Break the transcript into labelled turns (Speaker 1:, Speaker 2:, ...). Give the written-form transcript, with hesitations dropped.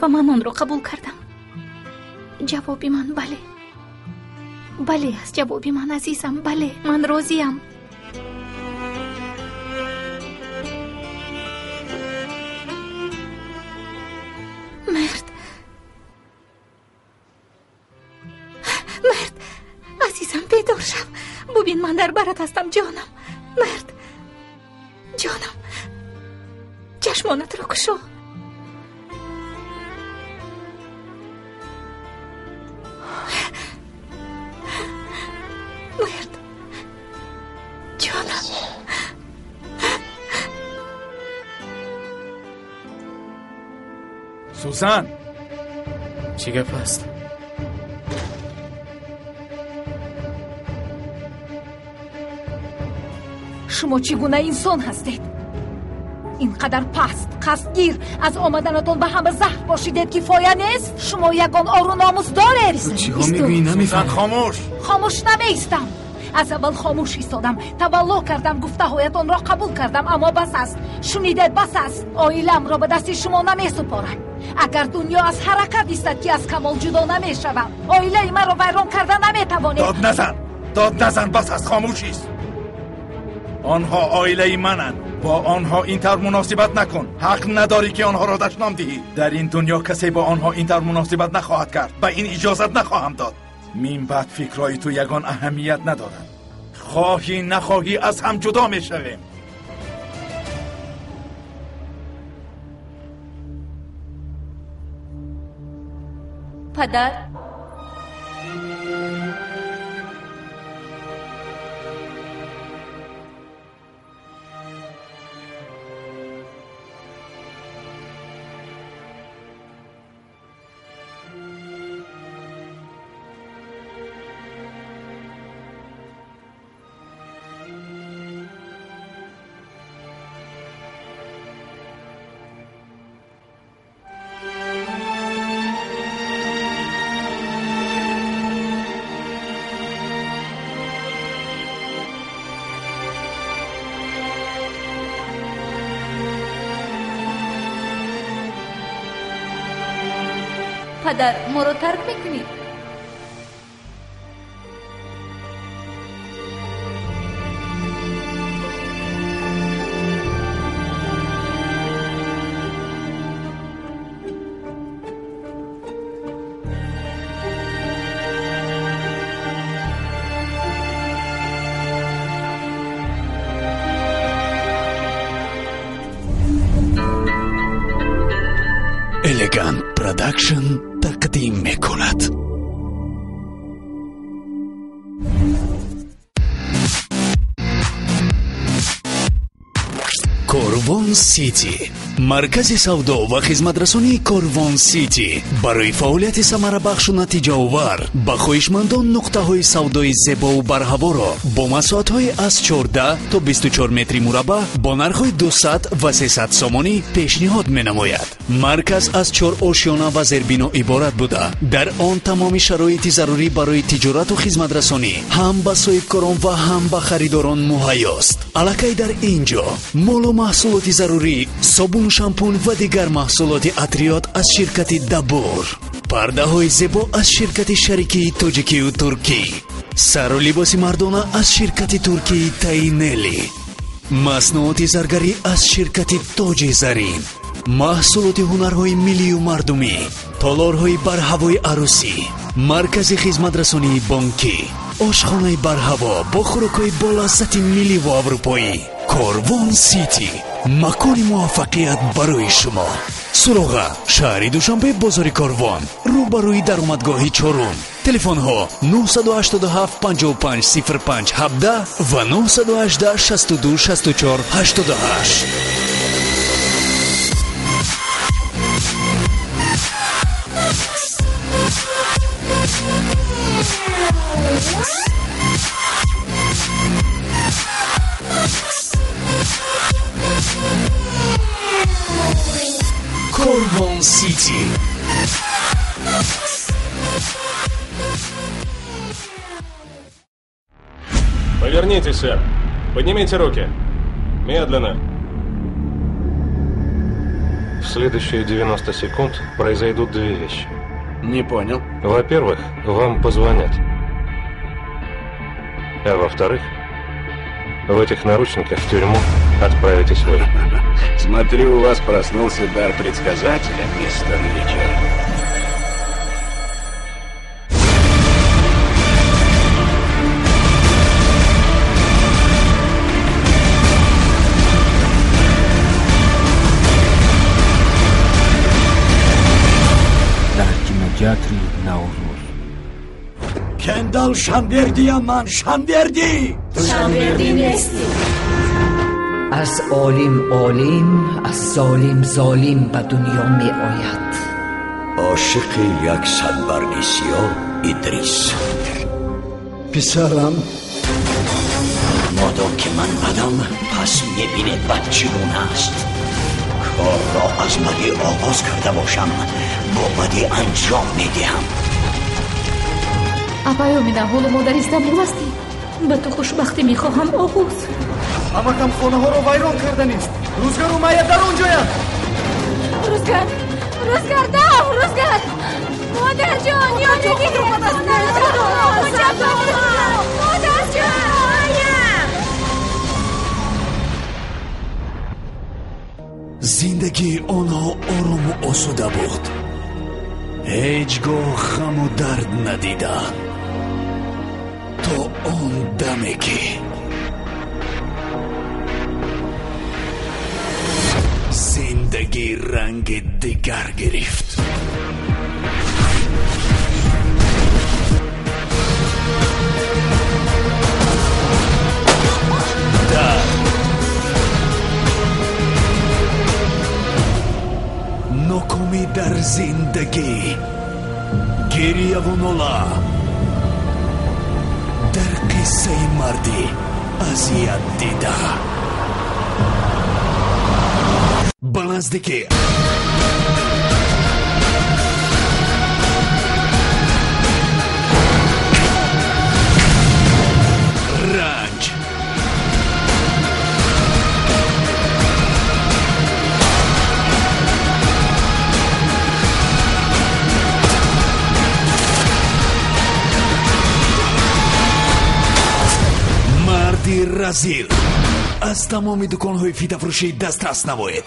Speaker 1: Ва ман онро қабул кардам. Ҷавоби ман бале. Бале аст ҷавоби ман, азизам, бале, ман розиям. Мард. Мард, азизам, бедор шав. Бубин, ман дар барат ҳастам, ҷонам. Мард, ҷонам, чашмонатро кушо. Мард, ҷонам.
Speaker 2: Сузан!
Speaker 3: Чӣ гап аст?
Speaker 4: Шумо чӣ гуна инсон ҳастед? Ин қадар паст, қасдгир, аз омаданатон ба ҳама заҳр бошидед, кифоя нест? Шумо ягон ору номус доред?
Speaker 3: Чиҳо мегӯӣ? Намефаҳмам.
Speaker 2: Хомӯш!
Speaker 4: Хомӯш намеистам. Аз аввал хомӯш истодам, тавалло кардам, гуфтаҳоятонро қабул кардам, аммо бас аст. Шунидед, бас аст. Оиламро ба дасти шумо намесупорам. Агар дунё аз ҳаракат истад, ки аз Камол ҷудо намешавам. Оилаи маро вайрон карда наметавонед.
Speaker 2: Дод назан, дод назан, бас аст, хомӯш ист. Онҳо оилаи мананд. Бо онҳо ин тавр муносибат накун. Ҳақ надорӣ, ки онҳоро дашном диҳӣ. Дар ин дунё касе бо онҳо ин тавр муносибат нахоҳад кард. Ба ин иҷозат нахоҳам дод. Мин баъд фикрҳои ту ягон аҳамият надорад. Хоҳӣ нахоҳӣ, аз ҳам ҷудо мешавем.
Speaker 5: Падар, падар, моро тарк мекунӣ?
Speaker 6: Элегант Продакшн тақдим мекунад. Корвон Сити, маркази савдо ва хизматрасонии Корвон Сити барои фаъолияти самарабахшу натиҷаовар ба хоҳишмандон нуқтаҳои савдои зебову барҳаворо бо масоҳатҳои аз 14 то 24 метри мураббаъ бо нархҳои 200 ва 300 сомонӣ пешниҳод менамояд. Марказ аз чор ошёна ва зербино иборат буда, дар он тамоми шароити зарурӣ барои тиҷорату хизматрасонӣ ҳам ба соҳибкорон ва ҳам ба харидорон муҳайёст. Аллакай дар ин ҷо молу маҳсулоти зарурӣ, собуну шампун ва дигар маҳсулоти атриёт аз ширкати Дабур, пардаҳои зебо аз ширкати шарикии тоҷикию туркӣ, сару либоси мардона аз ширкати туркии Таинели, маснуоти заргарӣ аз ширкати Тоҷи Зарин, маҳсулоти ҳунарҳои миллию мардумӣ, толорҳои барҳавои арӯсӣ, маркази хизматрасонии бонкӣ, ошхонаи барҳаво бо хӯрокҳои болаззати милливу аврупоӣ. Корвон Сити, макони муваффақият барои шумо. Суроға: шаҳри Душанбе, бозори Корвон, рӯбарӯи даромадгоҳи чорум. Телефонҳо 987 55 05 17 ва 918 62 64 88. Корвон Сити.
Speaker 7: Повернитесь, сэр. Поднимите руки. Медленно. следующие 90 секунд произойдут две вещи.
Speaker 3: Не понял.
Speaker 7: Во-первых, вам позвонят. А во-вторых, в этих наручниках в тюрьму отправитесь вы.
Speaker 8: Смотрю, у вас проснулся дар предсказателя, мистер Ричард.
Speaker 9: Дар кинотеатри Наврӯз.
Speaker 10: Кендал Шанвердиям ман, Шанверди!
Speaker 5: Шанверди нестӣ.
Speaker 11: Аз олим олим, аз золим золим ба дунё меояд.
Speaker 10: Ошиқи як садбарги сиёҳ Идрис. Писарам, модом ки ман бадам, пас мебинед бад чӣ гуна аст. Корро аз бадӣ оғоз карда бошам, бо бадӣ анҷом медиҳам.
Speaker 1: Апай Омина, ҳоло мо дар Истанбул ҳастем. Ба ту хушбахтӣ мехоҳам, Оғуз.
Speaker 12: Амакам хонаҳоро вайрон карданист. Рӯзгару Майя дар он ҷоянд.
Speaker 5: Рӯзгар, Рӯзгар, дав, Рӯзгар! Модарҷон, ёри диҳед! Модарҷон, Майя!
Speaker 6: Зиндагии онҳо орому осуда буд. Ҳеҷ гоҳ ғаму дард надиданд. То он даме ки зиндагӣ ранги дигар гирифт. Дард, нокомӣ дар зиндагӣ, гирьяву нола дар қиссаи марди азият дида. Ба наздикӣ ранҷ, марди разил аз тамоми дуконҳои фитафурӯшӣ дастрас намоед.